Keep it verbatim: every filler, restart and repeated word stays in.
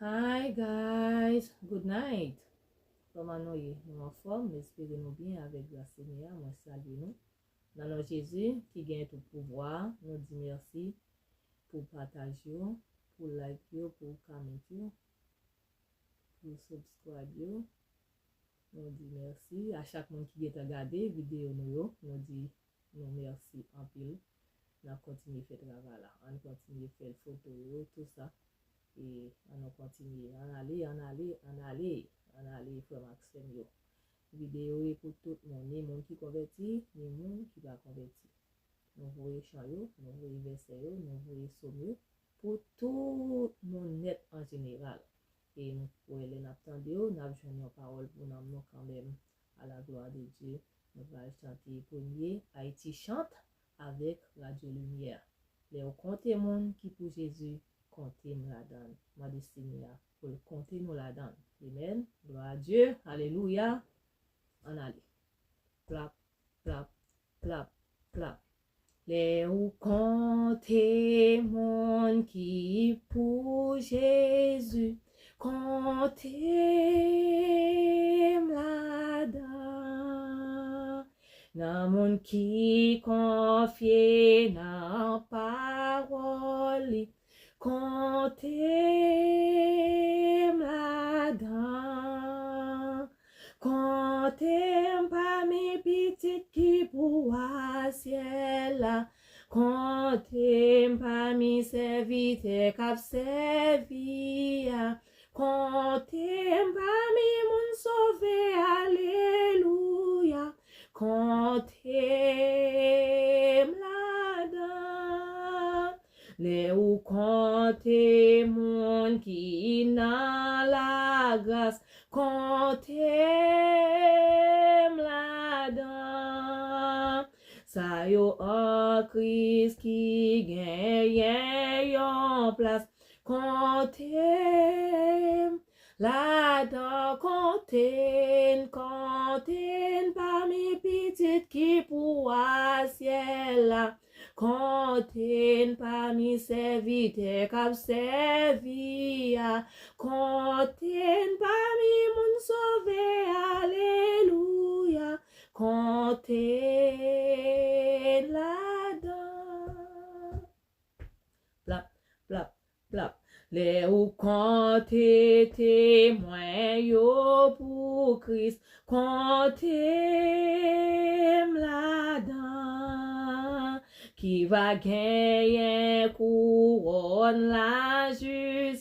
Hi guys, good night. Kòman nou ye? Nou anfòm? M espere nou byen avèk gras Senyè a. Mwen salye nou. Nan non Jezi ki gen tout pouvwa, nou di mèsi pou pataj yo, pou like yo, pou comment yo, pou subscribe yo. Nou di mèsi a chak moun ki gentan gade videyo nou yo. Nou di nou mèsi anpil. N ap kontinye fè travay la. Ann kontinye fè foto yo, tou sa. E ann kontinye. Ann ale, ann ale, ann ale. Ann ale, frè m ak sè m yo. Videyo e pou tout moun, ni moun ki konvèti, ni moun ki pa konvèti. Nou voye chan yo, nou voye vèsè yo, nou voye sòm yo pou tout moun nèt an jeneral. E nou kwè lè n ap tande yo, n ap jwenn yon pawòl pou nanm nou kanmenm. A la glwa de Dye, nou pral chante premye Ayiti Chante avèk Radyo Limyè. Lè w konte moun ki pou Jezi, konte m ladan l. Mande Senyè a pou l konte nou ladan l. Amèn. Glwa a Dye. Alelouya. Ann ale. Plap, plap, plap, plap. Lè ou konte moun ki pou Jezi, konte m ladan. Nan moun ki konfye nan pawòl li, konte m ladan. Konte m pami pitit ki pou wa syèl la. Konte m pami sèvitè k ap sèvi a. Konte m pami moun sove, alelouya. Konte m ladan. Lè ou konte moun ki nan lagras, konte m ladan. Sa yo an Kris ki genyen yon plas, konte m ladan. Konte n, konte n pami pitit ki pou wa syèl la. Konte n pami sèvitè k ap sèvi a. Konte n pami moun sove, alelouya. Konte n ladan. Plap, plap, plap. Lè ou konte temwen yo pou Kris, konte m ladan. Ki va genyen kouwòn lajistis